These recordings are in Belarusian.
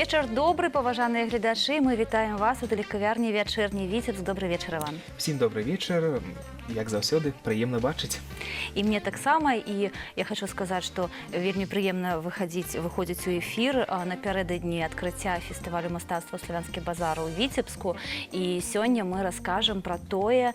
Вечар добры, паважаныя гледачы. Мы вітаем вас у тэлекавярні «Вячэрні Віцебск». Добры вечар, Іван. Всім добрый вечар. Як заўсёды, прыемна бачыць. І мне таксама, і я хочу сказаць, што вельмі прыемна выходзіць у эфір напярэдадні адкрыцця фестывалю мастацтва «Славянскі базар» у Віцебску. І сёння мы раскажам пра тое,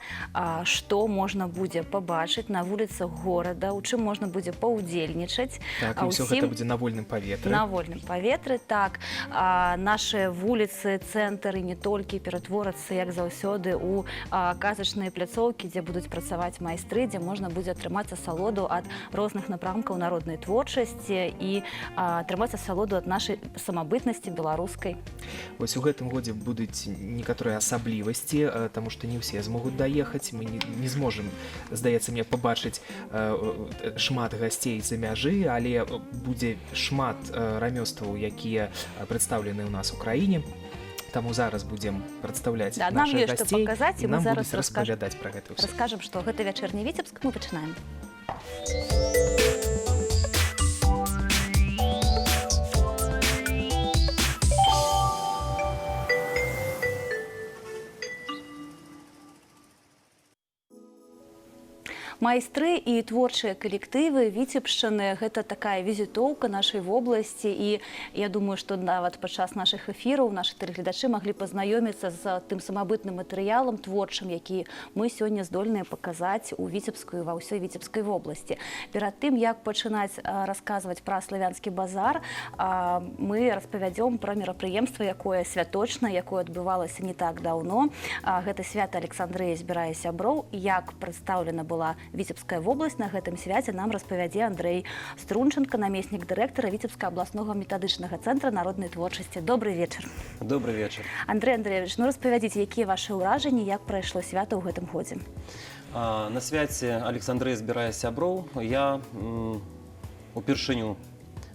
што можна будзе пабачыць на вуліцах горада, у чым можна будзе паўдзельнічаць. Так, і ўсё гэта будзе на вольным паветры. На вольным паветры, так. Нашы вуліцы, цэнтр і не толькі ператворацца, як заўсёды, у казачныя пляцоўкі, дзе будуць працаваць майстры, дзе можна будзе атрымаць асалоду ад розных напрамкаў народнай творчасці і атрымаць асалоду ад нашай самабытнасці беларускай. Вось у гэтым годзе будуць некаторыя асаблівасці, таму што не ўсе змогуць даехаць. Мы не зможам, здаецца мне, пабачыць шмат гасцей з-за мяжы, але будзе шмат рамёстваў, якія прадстаўлены ў нас у краіне. Таму зараз будзем прадстаўляць Да, нам нашых ёсць што гасцей, паказаць, і і мы нам зараз будуць распавядаць пра гэта ўсё. Раскажам, што гэта «Вячэрні Віцебск», мы пачынаем. Майстры і творчыя калектывы Віцебшчыны — гэта такая візітоўка нашай вобласці, і я думаю, што нават падчас нашых эфіраў нашы тэлегледачы маглі пазнаёміцца з тым самабытным матэрыялам творчым, які мы сёння здольныя паказаць у Віцебскую, ва ўсёй Віцебскай вобласці. Перад тым, як пачынаць расказваць пра «Славянскі базар», мы распавядзём пра мерапрыемства, якое святочна, якое адбывалася не так даўно. Гэта свята «Александрыя збірае сяброў». Як прадстаўлена была Віцебская вобласць на гэтым свяце, нам распавядзе Андрэй Струнчанка, намеснік дырэктара Віцебска абласнога метадычнага цэнтра народнай творчасці. Добрый вечар. Добрый вечар. Андрэй Андрэевіч, ну распавядзіце, якія вашы ўражанні, як прайшло свята ў гэтым годзе? На свяце «Александрыя збірае сяброў» я упершыню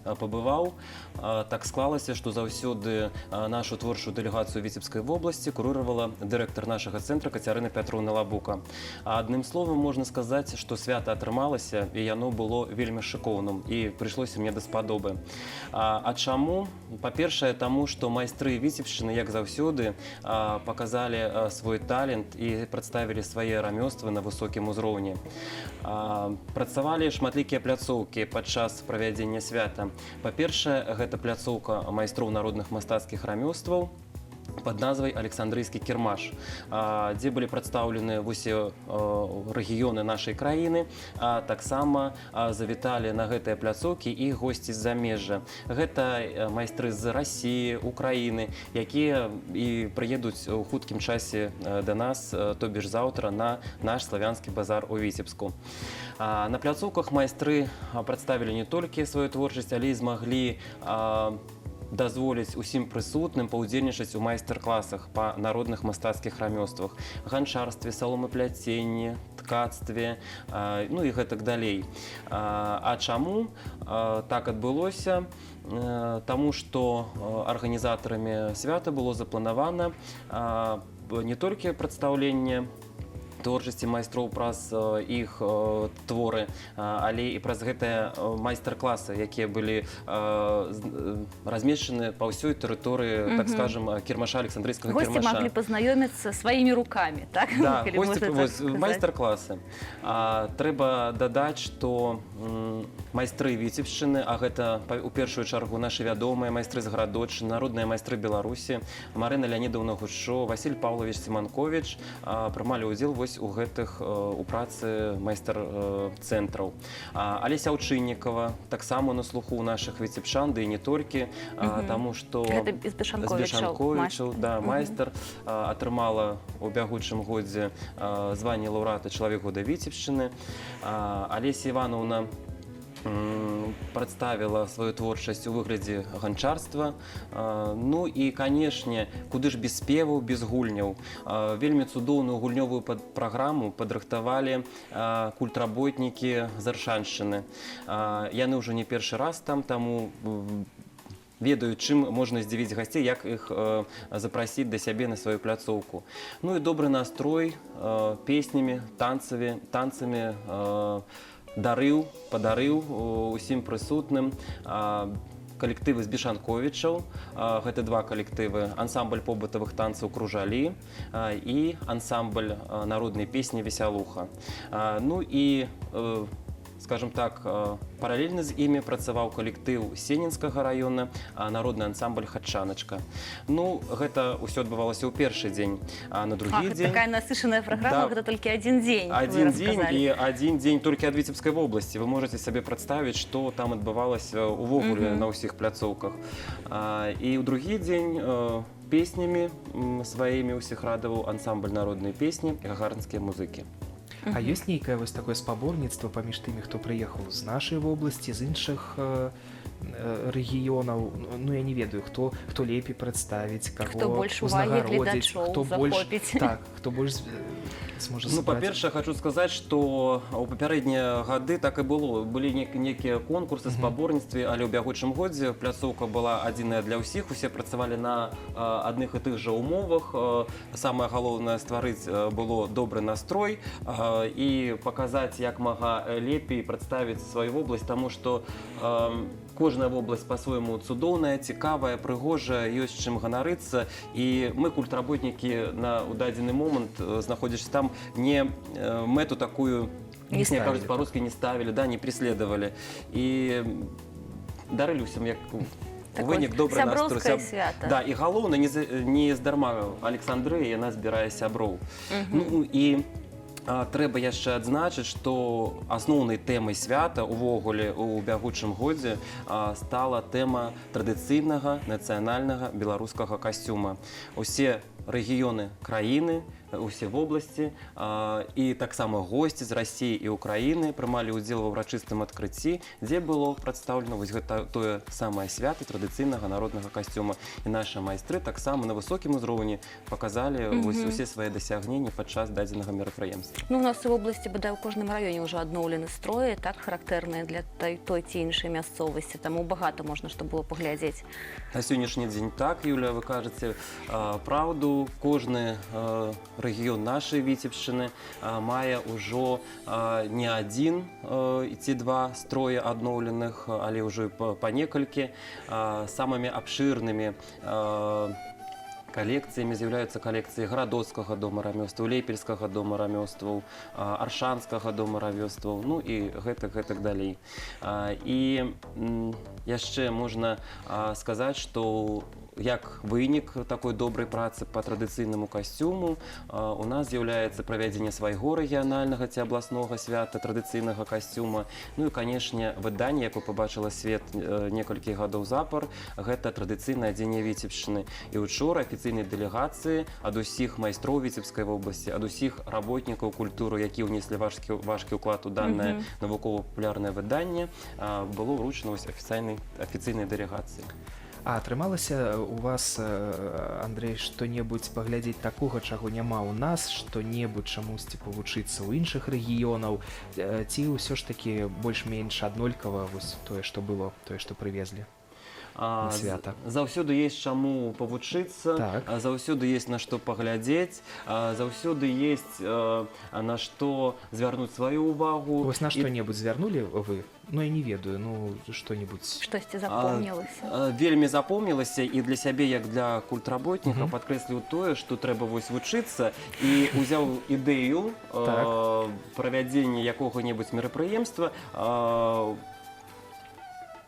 пабываў. Так склалася, што заўсёды нашу творчую дэлегацыю Віцебскай вобласці курыравала дырэктар нашага цэнтра Кацярына Пятроўна Лабука. А адным словам можна сказаць, што свята атрымалася, і яно было вельмі шыкоўным і прыйшлося мне даспадобы. А чаму? Па-першае, таму, што майстры Віцебшчыны, як заўсёды, паказалі свой талент і прадставілі свае рамёствы на высокім узроўні. Працавалі шматлікія пляцоўкі падчас правядзення свята. Па-першае, гэта пляцоўка майстроў народных мастацкіх рамёстваў под назвай «Александрыйскі кірмаш», дзе былі прадстаўлены ўсе рэгіёны нашай краіны, а таксама завіталі на гэтыя пляцоўкі і госці з замежжа. Гэта майстры з Расіі, Украіны, якія і прыедуць у хуткім часе да нас, то бишь заўтра на наш «Славянскі базар» у Віцебску. На пляцоўках майстры прадставілі не толькі сваю творчасць, але і змаглі дазволіць усім прысутным паўдзельнічаць у майстар-класах па народных мастацкіх рамёствах: ганчарстве, саломапляценні, ткацтве, ну і гэтак далей. А чаму так адбылося? Таму што арганізатарамі свята было запланавана не толькі прадстаўленне творчасці майстроў праз іх творы, але і праз гэтыя майстар-класы, якія былі размешчаны па ўсёй тэрыторыі, так скажем, кірмаша, александрыйскага Госці кірмаша. маглі пазнаёміцца сваімі рукамі, так? Да, Калі госці, можна так вось, сказаць. майстар-класы. Трэба дадаць, што майстры Віцебшчыны, а гэта у першую чаргу нашы вядомыя майстры з Гарадоччыны, народныя майстры Беларусі, Марына Леанідаўна Гушо, Васіль Паўлавіч Сіманковіч, прымалі ўдзел вось у гэтых у працы майстар цэнтраў. Алеся Аўчыннікава таксама на слуху у нашых віцебчан, да і не толькі, таму што Гэта з з Бешанковічаў. Бешанковічаў, да, майстар, атрымала ў бягучым годзе званне лаўрэата «Чалавек года Віцебшчыны». Алеся Іванаўна прадставіла сваю творчасць у выглядзе ганчарства. Ну і, канешне, куды ж без спеваў, без гульняў. Вельмі цудоўную гульнёвую праграму падрыхтавалі культработнікі з Аршаншчыны. Яны ўжо не першы раз там, таму ведаюць, чым можна здзівіць гасцей, як іх запрасіць да сябе на сваю пляцоўку. Ну і добры настрой песнямі, танцамі дарыў, падарыў усім прысутным. Калектывы з Бешанковічаў, гэта два калектывы: ансамбль побытавых танцаў «Кружалі» і ансамбль народнай песні «Весялуха». Ну і, скажем так, паралельна з імі працаваў калектыў Сенінскага раёна, народны ансамбль «Хатчаначка». Ну, гэта ўсё адбывалася ў першы дзень, а на другі Ах, дзень такая насычаная праграма, Да. гэта толькі адзін дзень. Вы Один дзень расказалі. і адзін дзень толькі ад Віцебскай вобласці. Вы можете сабе прадставіць, што там адбывалася увогуле на ўсіх пляцоўках. І ў другі дзень песнямі сваімі ўсіх радаваў ансамбль народнай песні «Гагарынскія музыкі». А ёсць нейкае вось такое спаборніцтва паміж тымі, хто прыехаў з нашай вобласці, з іншых рэгіёнаў? Ну, я не ведаю, хто лепей прадставіць, каго Хто больш увагі узнагародзіць, гледачоў хто больш захопіць. Так, хто больш зможа Ну, сабраць. па-першае, хочу сказаць, што ў папярэднія гады так і было. Былі некія конкурсы, спаборніцтвы, але ў бягучым годзе пляцоўка была адзіная для ўсіх, усе працавалі на адных і тых жа умовах. Самае галоўнае — стварыць было добры настрой і паказаць як мага лепей, прадставіць сваю вобласць, таму што кожная вобласць па-свойму цудоўная, цікавая, прыгожая, ёсць чым ганарыцца. І мы, культработнікі, на у дадзены момант, знаходзячыся там, не мэту такую Не не ставілі, кажуць так. по-русски, не ставілі, да, не преследовали і дарылі ўсім як у Такое вынік добры настрой. сяброўскае свята. Да, і галоўна, не здарма Александрыя, яна збірае сяброў. Ну і трэба яшчэ адзначыць, што асноўнай тэмай свята увогуле у бягучым годзе стала тэма традыцыйнага нацыянальнага беларускага касцюма. Усе рэгіёны краіны, усе вобласці і таксама госці з Расіі і Украіны прымалі ўдзел ва ўрачыстым адкрыцці, дзе было прадстаўлена вось гэта тое самае свята традыцыйнага народнага касцюма. І нашы майстры таксама на высокім узроўні паказалі вось усе свае дасягненні падчас дадзенага мерапрыемства. Ну, у нас у вобласці бадай у кожным раёне ўжо адноўлены строі, так, характэрныя для той ці іншай мясцовасці, таму багата можна што было паглядзець. На сённяшні дзень так, Юля, вы кажаце праўду. Кожны рэгіён нашай Віцебшчыны мае ўжо не адзін ці два строі адноўленых, але ўжо і па некалькі. Самымі абшырнымі калекцыямі з'яўляюцца калекцыі Гарадоцкага дома рамёстваў, Лепельскага дома рамёстваў, Аршанскага дома рамёстваў, ну і гэтак далей. І яшчэ можна сказаць, што як вынік такой добрай працы па традыцыйнаму касцюму у нас з'яўляецца правядзенне свайго рэгіянальнага ці абласнога свята традыцыйнага касцюма. Ну і, канешне, выданне, якое пабачыла свет некалькі гадоў запар, гэта «Традыцыйнае адзенне Віцебшчыны». І учора афіцыйнай дэлегацыі ад усіх майстроў Віцебскай вобласці, ад усіх работнікаў культуры, які ўнеслі важкі ўклад у данае навукова-папулярнае выданне, было ўручана вось афіцыйнай дэлегацыі. А атрымалася у вас, Андрей, што-небудзь паглядзець такога, чаго няма ў нас, што-небудзь чамусьці павучыцца ў іншых рэгіёнаў, ці ўсё ж такі больш-менш аднолькава вось тое, што было, тое, што прывезлі на свята? Заўсёды есть чаму павучыцца, заўсёды есть на што паглядзець, заўсёды есть на што звярнуць сваю ўвагу. Вось на што-небудзь звярнулі вы? Ну, я не ведаю, ну, што-небудзь. Штосьці запомнілася? Вельмі запомнілася, і для сябе як для культработніка падкрэсліў тое, што трэба вось вучыцца, і ўзяў ідэю правядзення якога-небудзь мерапрыемства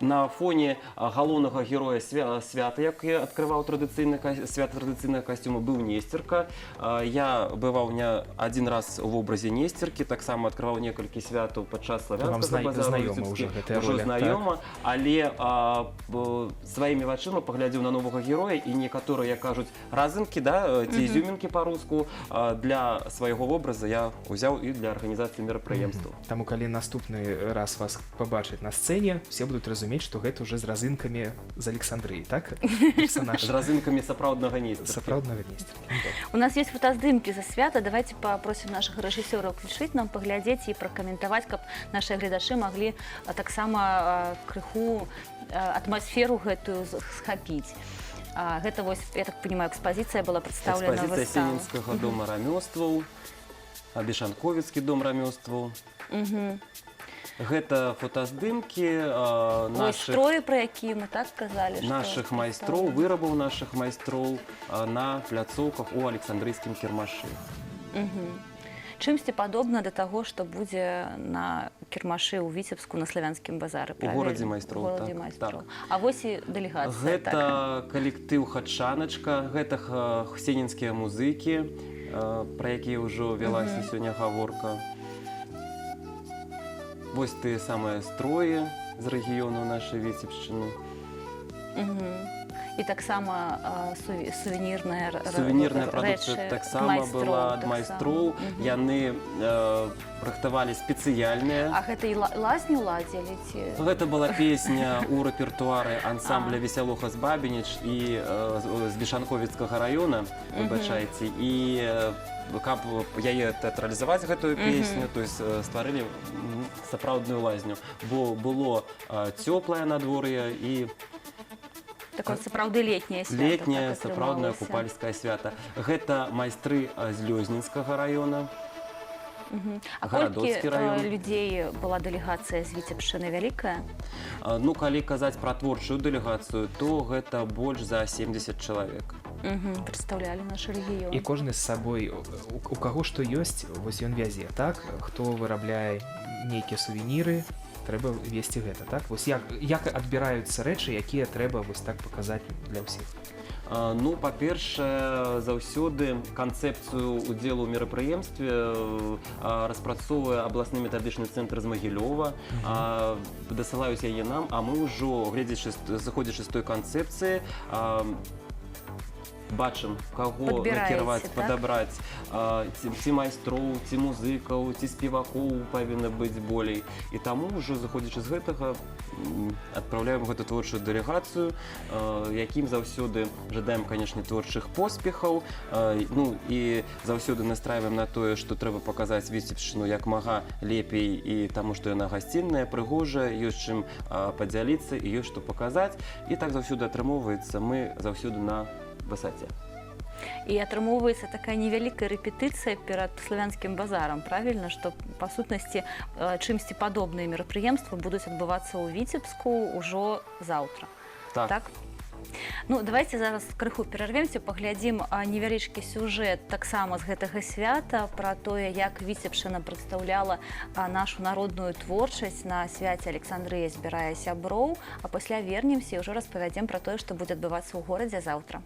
на фоне галоўнага героя свята, які адкрываў традыцыйны свята традыцыйнага касцюма, быў Несцерка. Я бываў не адзін раз у вобразе Несцеркі, таксама адкрываў некалькі святаў падчас Вам славянскага базару знаёма віцебскі. Ўжо гэтая Ужо роля, так? знаёма, але сваімі вачыма паглядзеў на новага героя і некаторыя, як кажуць, разынкі, да, ці ізюмінкі па-руску для свайго вобраза я ўзяў і для арганізацыі мерапрыемстваў. Таму калі наступны раз вас пабачаць на сцэне, все будуць разумець, што гэта ўжо з разынкамі з Александрыі, так? Персонаж З разынкамі сапраўднага Несцеркі. Сапраўднага Несцеркі. Ну, добра. У нас есть фотаздымкі са свята. Давайте попросим наших рэжысёраў включыць нам, паглядзець і пракаментаваць, каб нашыя гледачы маглі таксама крыху атмасферу гэтую схапіць. Гэта вось, я так понимаю, экспазіцыя была прадстаўлена Экспазіцыя выстава. Сенінскага дома рамёстваў, Бешанковіцкі дом рамёстваў. Гэта фотаздымкі Вось нашых, строі, пра якія мы так казалі, што нашых майстроў, вырабаў нашых майстроў на пляцоўках у Александрыйскім кірмашы. Чымсьці падобна да таго, што будзе на кірмашы ў Віцебску на Славянскім базары. У горадзе Правільна? майстроў, У горадзе так, майстроў. так. А вось і дэлегацыя. Гэта Так. калектыў «Хачаначка», гэта хсенінскія музыкі, пра якія ўжо вялася сёння гаворка. Вось тыя самыя строі з рэгіёну нашай Віцебшчыны. І таксама сувенірная Сувенірная прадукцыя рэчы таксама майстроў была ад таксама. майстроў. Яны рыхтавалі спецыяльныя. А гэта і лазню ладзілі ці? Гэта была песня ў рэпертуары ансамбля «Весялуха» з Бабініч і з Вішанковіцкага раёна, выбачайце, і каб яе тэатралізаваць, гэтую песню, то есть стварылі сапраўдную лазню, бо было цёплае надвор'е і Такое сапраўды летняе свята, летняе так сапраўднае атрымалася. купальскае свята. Гэта майстры з Лёзнінскага раёна. А колькі Гарадоцкі раён. людзей была дэлегацыя з Віцебшчыны, вялікая? Ну, калі казаць пра творчую дэлегацыю, то гэта больш за 70 чалавек. Прадстаўлялі наш рэгіён. І кожны з сабой, у каго што ёсць, вось ён вязе, так? Хто вырабляе нейкія сувеніры, трэба весці гэта, так? Вось як адбіраюцца рэчы, якія трэба вось так паказаць для ўсіх? Ну, па-першае, заўсёды канцэпцыю удзелу ў мерапрыемстве распрацоўвае абласны метадычны цэнтр з Магілёва. Дасылаюць яе нам, а мы ўжо, гледзячы, зыходзячы з той канцэпцыі, бачым, каго Падбіраеце, накіраваць, так? падабраць, ці майстроў, ці музыкаў, ці спевакоў павінна быць болей. І таму ўжо, зыходзячы з гэтага, адпраўляем гэту творчую дэлегацыю, якім заўсёды жадаем, канешне, творчых поспехаў, ну і заўсёды настраиваем на тое, што трэба паказаць Віцебшчыну як мага лепей, і таму што яна гасцінная, прыгожая, ёсць чым падзяліцца і ёсць што паказаць. І так заўсёды атрымоўваецца, мы заўсёды на высаце. І атрымоўваецца такая невялікая рэпетыцыя перад Славянскім базарам, правільна, што па сутнасці чымсьці падобныя мерапрыемствы будуць адбывацца ў Віцебску ўжо заўтра. Так. Так? Ну, давайте зараз крыху перарвемся, паглядзім невялічкі сюжэт таксама з гэтага свята пра тое, як Віцебшчына прадстаўляла нашу народную творчасць на свяце «Александрыя збірае сяброў», а пасля вернемся і ўжо распавядзем пра тое, што будзе адбывацца ў горадзе заўтра.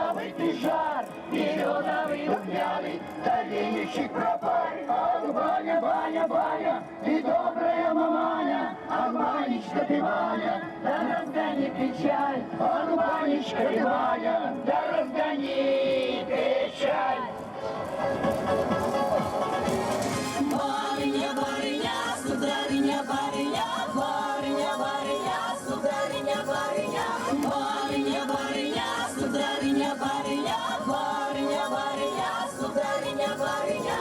Малиновый ты жар, березовый румяный, да веничек пропарь. Ах, баня, баня, баня, ты добрая маманя, ах, банечка ты, баня, да разгони печаль. Ах, банечка ты, баня, да разгони печаль. Барыня, барыня, сударыня, барыня, барыня, барыня, сударыня, барыня, барыня, барыня, сударыня, барыня, барыня, барыня, сударыня, барыня.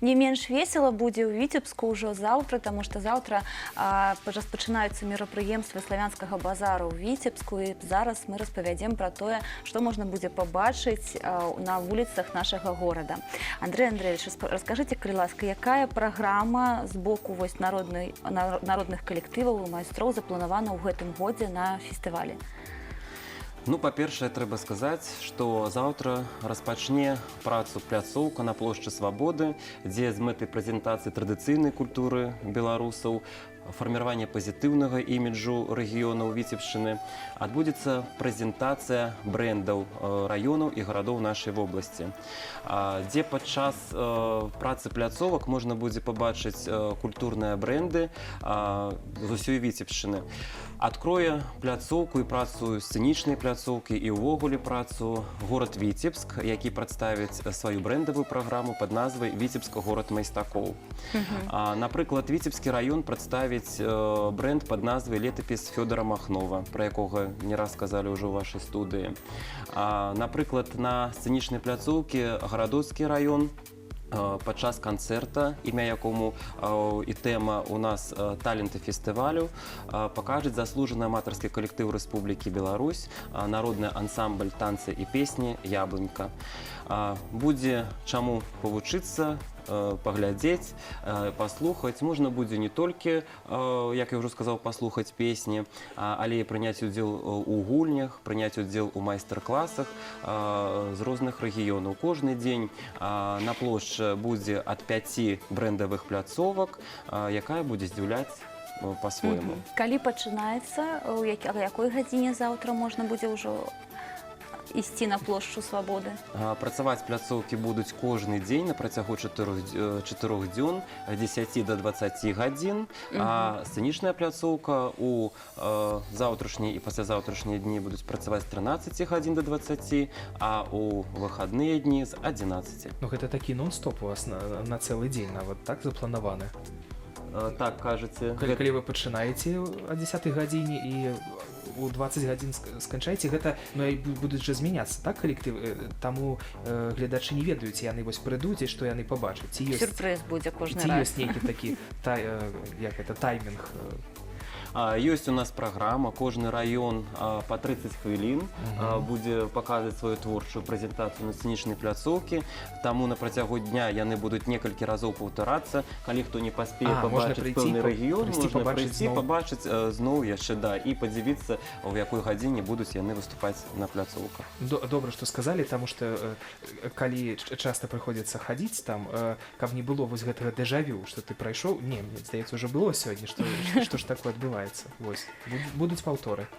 Не менш весела будзе ў Віцебску ўжо заўтра, таму што заўтра распачынаюцца мерапрыемствы славянскага базару ў Віцебску, і зараз мы распавядзем пра тое, што можна будзе пабачыць на вуліцах нашага горада. Андрей Андреевич, раскажыце, калі ласка, якая праграма з боку вось народных калектываў і майстроў запланавана ў гэтым годзе на фестывалі? Ну, па-першае, трэба сказаць, што заўтра распачне працу пляцоўка на плошчы Свабоды, дзе з мэтай прэзентацыі традыцыйнай культуры беларусаў, фарміравання пазітыўнага іміджу рэгіёнаў Віцебшчыны адбудзецца прэзентацыя брэндаў раёнаў і гарадоў нашай вобласці, дзе падчас працы пляцовак можна будзе пабачыць культурныя бренды з усёй Віцебшчыны. Адкрое пляцоўку і працу сцэнічнай пляцоўкі і ўвогуле працу горад Віцебск, які прадставіць сваю брэндавую праграму пад назвай «Віцебск — горад майстакоў». Напрыклад, Віцебскі раён прадставіць брэнд пад назвай «Летапіс Фёдора Махнова», пра якога не раз сказалі ўжо ў вашай студыі. Напрыклад, на сцэнічнай пляцоўкі Гарадоцкі раён падчас канцэрта, імя якому і тэма у нас таленты фестывалю, пакажуць заслужаны аматарскі калектыў Рэспублікі Беларусь, народны ансамбль танцы і песні «Яблынька». Будзе чаму павучыцца, паглядзець, паслухаць. Можна будзе не толькі, як я ўжо сказаў, паслухаць песні, але і прыняць удзел у гульнях, прыняць удзел у майстар-класах з розных рэгіёнаў. Кожны дзень на плошчы будзе ад пяці брэндавых пляцовак, якая будзе здзіўляць па-свойму. Калі пачынаецца, а якой гадзіне заўтра можна будзе ўжо ісці на плошчу Свабоды? Працаваць пляцоўкі будуць кожны дзень на працягу 4 дзён з 10 до 20 гадзін. А сцэнічная пляцоўка у заўтрашнія і паслязаўтрашнія дні будуць працаваць з 13 гадзін до 20, а у выхадныя дні з 11. Ну, гэта такі нон-стоп у вас на цэлы дзень нават так запланаваны. Так кажаце. Калі вы пачынаеце о 10 гадзіне і у 20 гадзін сканчаеце, гэта, ну, і будуць жа змяняцца, так, калектыв, таму гледачы не ведаюць, яны вось прыйдуць і што яны пабачаць. Ці ёсць, Сюрпрыз будзе кожны ці раз. ёсць нейкі такі як это, таймінг? Ёсць у нас праграма, кожны раён па 30 хвілін будзе паказваць сваю творчую прэзентацыю на сцэнічнай пляцоўкі. Таму на працягу дня яны будуць некалькі разоў паўтарацца. Калі хто не паспее Можна пабачыць прыйсці пэўны рэгіён, прыйсці можна пабачыць прыйсці зноў. пабачыць зноў яшчэ, да, і падзівіцца, у якой гадзіне будуць яны выступаць на пляцоўках. Добра, што сказалі, таму што калі часта прыходзіцца хадзіць там, каб не было вось гэтага дэжавю, што ты прайшоў, не, мне здаецца, ўжо было сёння, што ж такое адбываецца. Вось, будуць паўторы.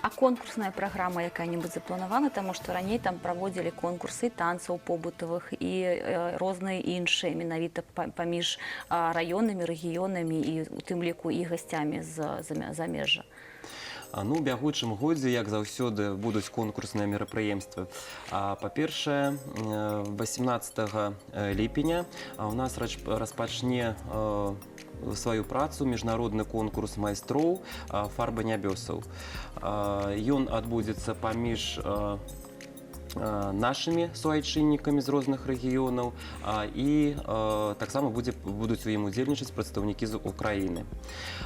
А конкурсная праграма якая-нибудь запланавана, таму што раней там праводзілі конкурсы танцаў побытавых і розныя іншыя, менавіта паміж раёнамі, рэгіёнамі і у тым ліку і гасцямі з замежжа. Ну, у бягучым годзе, як заўсёды, будуць конкурсныя мерапрыемствы. Па-першае, 18 ліпеня у нас распачне сваю працу міжнародны конкурс майстроў «Фарба нябёсаў». Ён адбудзецца паміж Нашымі суайчыннікамі з розных рэгіёнаў і таксама будуць у ім удзельнічаць прадстаўнікі з Украіны.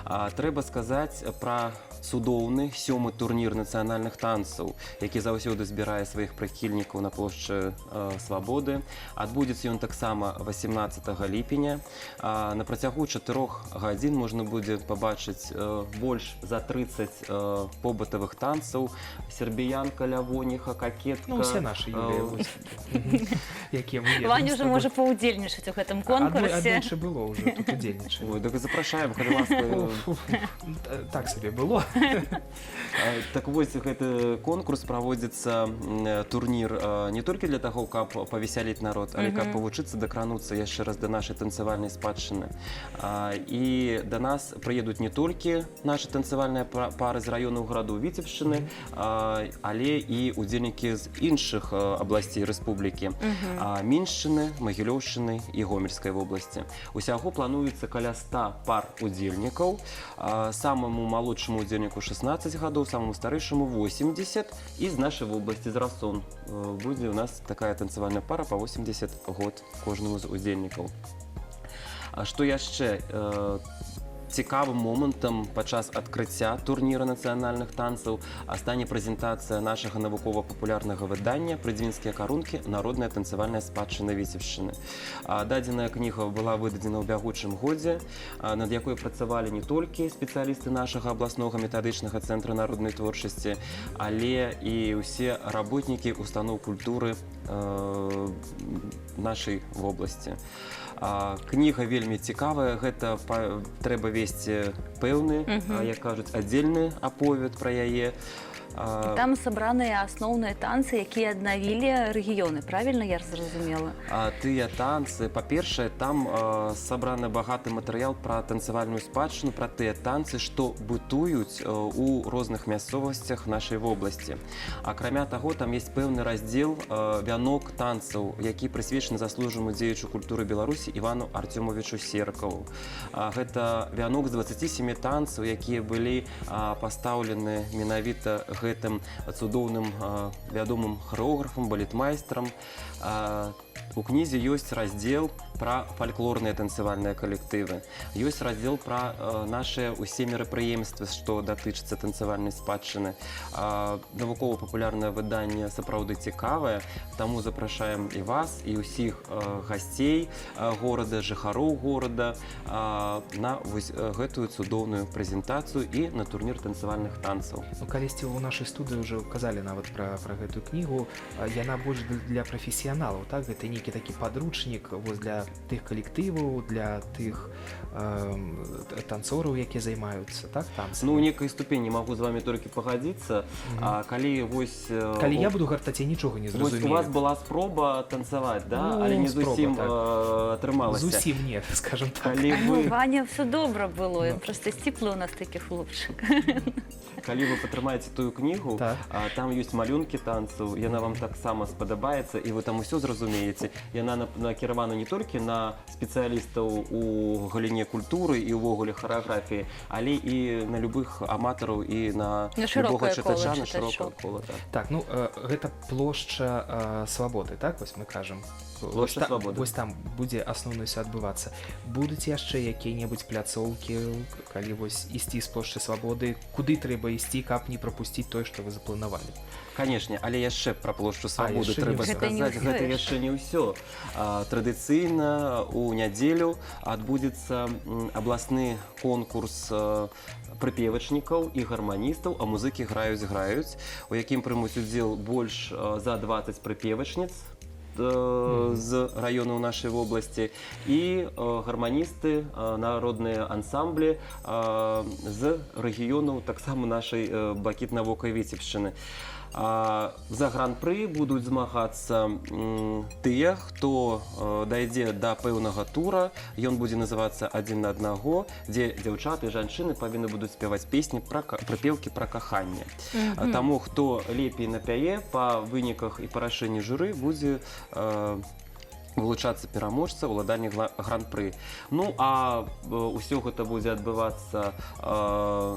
Трэба сказаць пра цудоўны сёмы турнір нацыянальных танцаў, які заўсёды збірае сваіх прыхільнікаў на плошчы Свабоды. Адбудзецца ён таксама 18 ліпеня. На працягу 4 гадзін можна будзе пабачыць больш за 30 побытавых танцаў: сербіянка, лявоніха, какетка. Ну, усе нашы, Юлія, вось, якія мы ведаем Ваня з ўжо табой. можа паўдзельнічаць у гэтым конкурсе. Аднойчы было ўжо, тут удзельнічалі. Ой, так і запрашаем, калі ласка. Уф, уф, так сабе было. Так вось, гэты конкурс праводзіцца, турнір, не толькі для таго, каб павесяліць народ, але каб павучыцца, дакрануцца яшчэ раз да нашай танцавальнай спадчыны. І да нас прыедуць не толькі нашы танцавальныя пары з раёнаў гарадоў Віцебшчыны, але і удзельнікі з іншых абласцей рэспублікі: Міншчыны, Магілёўшчыны і Гомельскай вобласці. Усяго плануецца каля 100 пар удзельнікаў. Самаму малодшаму удзельніку 16 гадоў, самому старэйшаму 80. І з нашай вобласці, з Расон, будзе у нас такая танцавальная пара па 80 год кожнаму з удзельнікаў. А што яшчэ? Цікавым момантам падчас адкрыцця турніра нацыянальных танцаў стане прэзентацыя нашага навукова-папулярнага выдання «Прыдзвінскія карункі. Народная танцавальная спадчына Віцебшчыны». Дадзеная кніга была выдадзена ў бягучым годзе, над якой працавалі не толькі спецыялісты нашага абласнога метадычнага цэнтра народнай творчасці, але і ўсе работнікі устаноў культуры нашай вобласці. Кніга вельмі цікавая, гэта трэба весці пэўны, як кажуць, аддзельны аповед пра яе. Там сабраныя асноўныя танцы, якія аднавілі рэгіёны. Правильно я зразумела? Тыя танцы, па-першае, там сабраны багаты матэрыял пра танцавальную спадчыну, пра тыя танцы, што бытуюць у розных мясцовасцях нашай вобласці. Акрамя таго, там есть пэўны раздзел «Вянок танцаў», які прысвечаны заслужанаму дзеячу культуры Беларусі Івану Арцёмавічу Серкаву. Гэта вянок з 27 танцаў, якія былі пастаўлены менавіта гэтым цудоўным вядомым харэографам, балетмайстрам. У кнізе ёсць раздзел пра фальклорныя танцавальныя калектывы. Ёсць раздзел пра нашыя ўсе мерапрыемствы, што датычыцца танцавальнай спадчыны. Навукова-папулярнае выданне сапраўды цікавае, таму запрашаем і вас, і ўсіх гасцей горада, жыхароў горада на вось гэтую цудоўную прэзентацыю і на турнір танцавальных танцаў. Ну, калісьці ў нашай студыі ўжо казалі нават пра гэтую кнігу. Яна больш для прафесіяналаў, так? Гэта нейкі такі падручнік вось для тых калектываў, для тых танцораў, якія займаюцца, так, танцамі. Ну, у некай ступені магу з вами толькі пагадзіцца. Калі вось Калі я буду гартаць, я нічога не вось у зразумею. вас была спроба танцаваць, да? Ну, Але не спроба, зусім так. Атрымалася. Зусім не, скажем так. Калі Ну, вы, Ваня, все добра было. Ну. Просто сціплы у нас такі хлопчык. Калі вы патрымаеце тую кнігу, там ёсць малюнкі танцаў, яна вам таксама спадабаецца, і вы там усё зразумееце. Яна накіравана не толькі на спецыялістаў у галіне культуры і ўвогуле харэаграфіі, але і на любых аматараў, і на На любога шырокае кола чытача, на чытачоў. шырокае кола. Так. Так, ну гэта плошча Свабоды, так, вось мы кажам. Плошча Свабоды. Вось там будзе асноўна ўсё адбывацца. Будуць яшчэ якія-небудзь пляцоўкі, калі вось ісці з плошчы Свабоды, куды трэба ісці, каб не прапусціць тое, што вы запланавалі? Канешне, але яшчэ пра плошчу Свабоды Яшчэ не трэба ўсё. Гэта не сказаць, ўсё гэта яшчэ. яшчэ не ўсё. Традыцыйна у нядзелю адбудзецца абласны конкурс прыпевачнікаў і гарманістаў «А музыкі граюць, граюць», у якім прымуць удзел больш за 20 прыпевачніц з раёнаў нашай вобласці і гарманісты, народныя ансамблі з рэгіёнаў таксама нашай блакітнавокай Віцебшчыны. За гран-пры будуць змагацца тыя, хто дайдзе да пэўнага тура. Ён будзе называцца «Адзін на аднаго», дзе дзяўчаты і жанчыны павінны будуць спяваць песні пра прыпеўкі пра каханне. Таму хто лепей напяе, па выніках і па рашэнні журы будзе Вылучацца пераможца, уладальнік гран-пры. Ну а ўсё гэта будзе адбывацца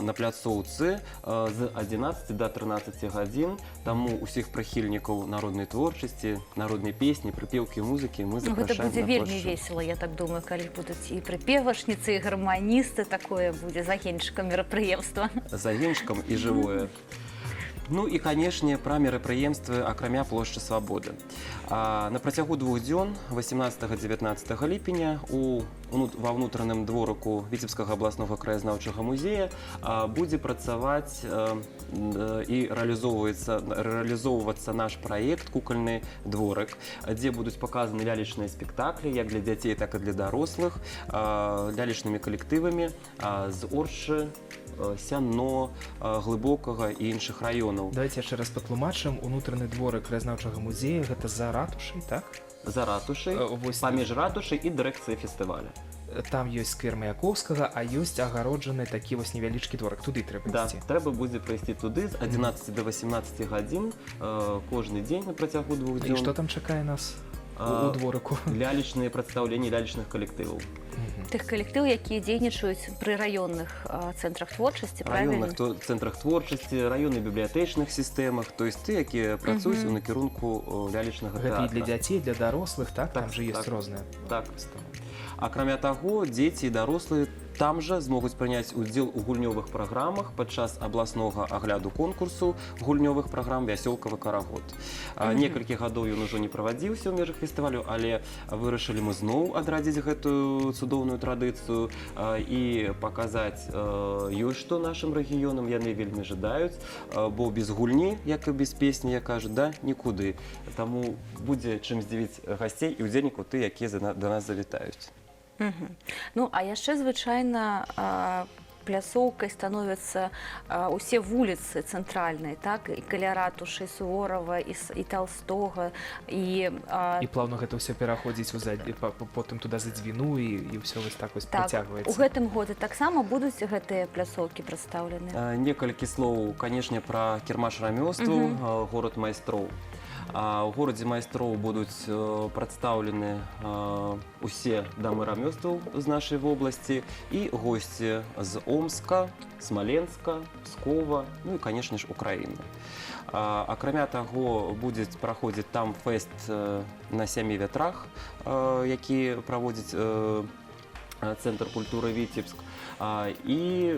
на пляцоўцы з 11 до 13 гадзін. Таму усіх прыхільнікаў народнай творчасці, народнай песні, прыпеўкі, музыкі мы Ну, гэта запрашаем будзе на вельмі плошчу. весела, я так думаю, калі будуць і прыпевашніцы, і гарманісты, такое будзе загенчыкам мерапрыемства. Загенчыкам і жывое. Ну і, канешне, пра мерапрыемствы акрамя плошчы Свабоды. На працягу 2 дзён 18-19 ліпеня ва ўнутраным дворыку Віцебскага абласнога краязнаўчага музея будзе працаваць і рэалізоўвацца наш праект «Кукольны дворык», дзе будуць паказаны лялечныя спектаклі як для дзяцей, так і для дарослых, лялечнымі калектывамі з Оршы, Сяно, Глыбокага і іншых раёнаў. Давайте яшчэ раз патлумачым: унутраны дворык краязнаўчага музея — гэта за ратушай, так? За ратушай, Вось паміж ратушай і дырэкцыяй фестываля. Там ёсць сквер Маяковскага, а ёсць агароджаны такі вось невялічкі дворык, туды трэба Да, ісці. трэба будзе прыйсці туды з 11 до 18 гадзін кожны дзень на працягу двух І дзён. што там чакае нас у дворыку? Лялечныя прадстаўленні лялечных калектываў. Тых калектыў, якія дзейнічаюць пры раённых цэнтрах творчасці, правильно? Раённых цэнтрах творчасці, раённых бібліятэчных сістэмах, то есть тыя, якія працуюць у накірунку лялечнага Гэта і для тэатра. дзяцей, для дарослых, так? Так, Там же ёсць так. розныя Так. пастановкі. Акрамя таго, дзеці і дарослыя там жа змогуць прыняць удзел у гульнёвых праграмах падчас абласнога агляду конкурсу гульнёвых праграм «Вясёлкавы карагод». Некалькі гадоў ён ужо не правадзіўся ў межах фестывалю, але вырашылі мы зноў адрадзіць гэтую цудоўную традыцыю і паказаць, ёсць што нашым рэгіёнам, яны вельмі жадаюць, бо без гульні, як і без песні, як кажуць, да, нікуды. Таму будзе чым здзівіць гасцей і ўдзельнікаў ты, якія да нас завітаюць. Ну а яшчэ, звычайна, пляцоўкай становяцца усе вуліцы цэнтральныя, так, і каля ратушы, і Суворова, і Толстога, і І плаўна гэта ўсё пераходзіць у потым туда за Дзвіну, і ўсё вось так вось Так, у працягваецца. гэтым годзе таксама будуць гэтыя пляцоўкі прадстаўлены? Некалькі слоў, канешне, пра кірмаш рамёстваў «Горад майстроў». У горадзе майстроў будуць прадстаўлены усе дамы рамёстваў з нашай вобласці і госці з Омска, Смаленска, Пскова, ну і, канешне ж, Украіны. Акрамя таго, будзе праходзіць там фэст «На сямі вятрах», які праводзіць Цэнтр культуры «Віцебск». І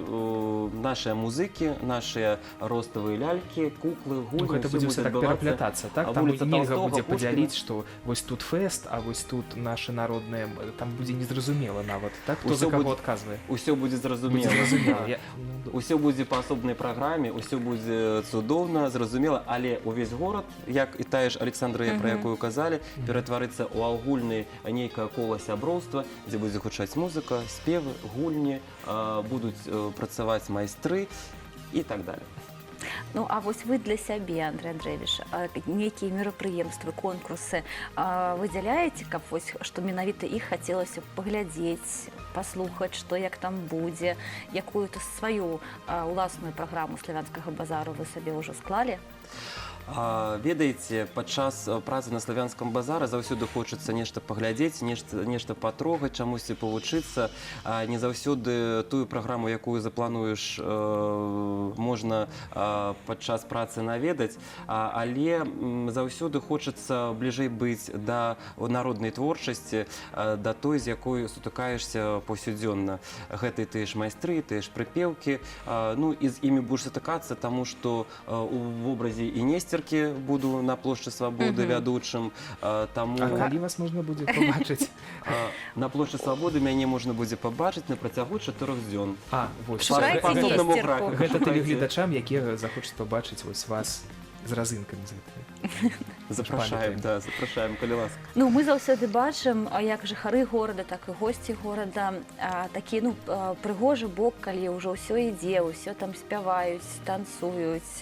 нашыя музыкі, нашыя роставыя лялькі, куклы, Ну, гульні, гэта ўсё будзе ўсё так адбывацца. пераплятацца, так? А Там вуліца нельга Толстога, будзе Пушкіна. падзяліць, што вось тут фэст, а вось тут нашы народныя, там будзе незразумела нават, так, хто Усё за каго будзе- адказвае. Усё будзе зразумела. Будзе зразумела. Да. Ну, Усё будзе па асобнай праграме, усё будзе цудоўна, зразумела, але ўвесь горад, як і тая ж Александрыя, пра якую казалі, ператварыцца ў агульны нейкае кола сяброўства, дзе будзе гучаць музыка, спевы, гульні, будуць працаваць майстры і так далее. Ну а вось вы для сябе, Андрей Андреевич, нейкія мерапрыемствы, конкурсы выдзяляеце, каб вось што менавіта іх хацелася б паглядзець, паслухаць, што як там будзе, якую-то сваю уласную праграму славянскага базару вы сабе ўжо склалі? Ведаеце, падчас працы на славянском базары заўсёды хочацца нешта паглядзець, нешта патрогаць, чамусьці павучыцца. Не заўсёды тую праграму, якую заплануеш, можна падчас працы наведаць, але заўсёды хочацца бліжэй быць да народнай творчасці, да той, з якой сутыкаешся паўсюдзённа. Гэта і тыя ж майстры, тыя ж прыпеўкі. Ну і з імі будешь сутыкацца, таму што у вобразе і Несцеркі буду на плошчы Свабоды вядучым, таму А калі вас можна будзе пабачыць? На плошчы Свабоды мяне можна будзе пабачыць на працягу 4 дзён. А, вось. Шукайце Па асобнаму Несцерку. графіку. Гэта Шукайце. тэлегледачам, якія захочуць пабачыць вось вас з разынкамі з гэтымі. Запрашаем, Памятаем. да, запрашаем, калі ласка. Ну, мы заўсёды бачым, як жыхары горада, так і госці горада, такі, ну, прыгожы бок, калі ўжо ўсё ідзе, ўсё там спяваюць, танцуюць,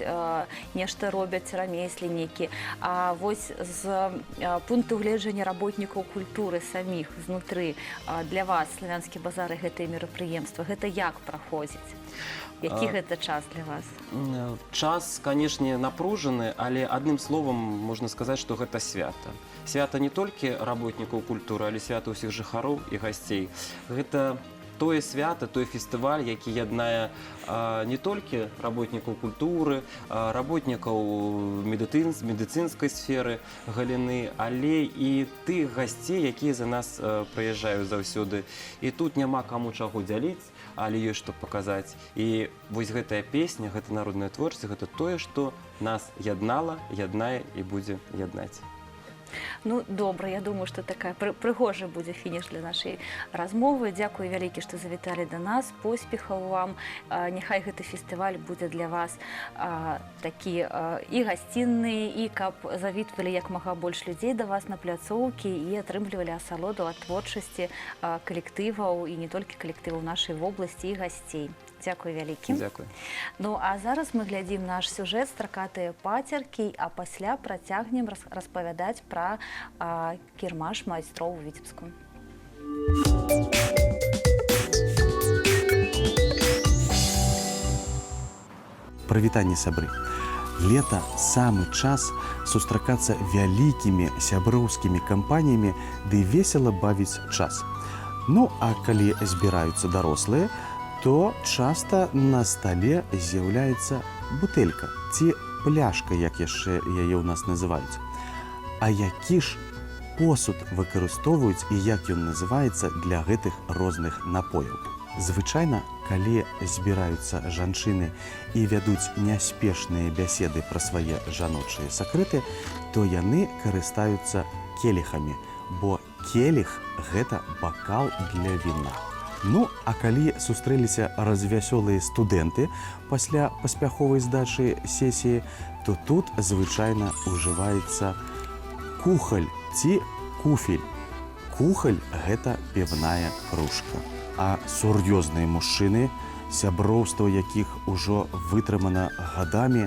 нешта робяць рамесленнікі. А вось з пункту гледжання работнікаў культуры саміх знутры, для вас славянскі базары, гэтыя мерапрыемствы, гэта як праходзіць? Які гэта час для вас? Час, канешне, напружаны, але адным словам можна сказаць, сказаць, што гэта свята. Свята не толькі работнікаў культуры, але свята ўсіх жыхароў і гасцей. Гэта тое свята, той фестываль, які яднае не толькі работнікаў культуры, работнікаў медыцынскай сферы галіны, але і тых гасцей, якія за нас прыязджаюць заўсёды. І тут няма каму чаго дзяліць, але ёсць што паказаць. І вось гэтая песня, гэта народная творчасць, гэта тое, што нас яднала, яднае і будзе яднаць. Ну, добра, я думаю, што такая прыгожая будзе фініш для нашай размовы. Дзякуй вялікі, што завіталі да нас. Поспехаў вам. Няхай гэты фестываль будзе для вас такі і гасцінны, і каб завітвалі як мага больш людзей да вас на пляцоўкі і атрымлівалі асалоду ад творчасці калектываў, і не толькі калектываў нашай вобласці, і гасцей. Дзякуй вялікі. Дзякуй. Ну а зараз мы глядзім наш сюжэт «Стракатыя пацеркі», а пасля працягнем распавядаць пра кірмаш майстроў у Віцебску. Прывітанне, сябры. Лета — самы час сустракацца вялікімі сяброўскімі кампаніямі ды весела бавіць час. Ну а калі збіраюцца дарослыя, то часта на стале з'яўляецца бутэлька ці пляшка, як яшчэ яе ў нас называюць. А які ж посуд выкарыстоўваюць і як ён называецца для гэтых розных напояў? Звычайна, калі збіраюцца жанчыны і вядуць няспешныя бяседы пра свае жаночыя сакрэты, то яны карыстаюцца келіхамі, бо келіх — гэта бакал для віна. Ну, а калі сустрэліся развясёлыя студэнты пасля паспяховай здачы сесіі, то тут звычайна ўжываецца кухаль ці куфель. Кухаль — гэта півная кружка. А сур'ёзныя мужчыны, сяброўства якіх ужо вытрымана гадамі,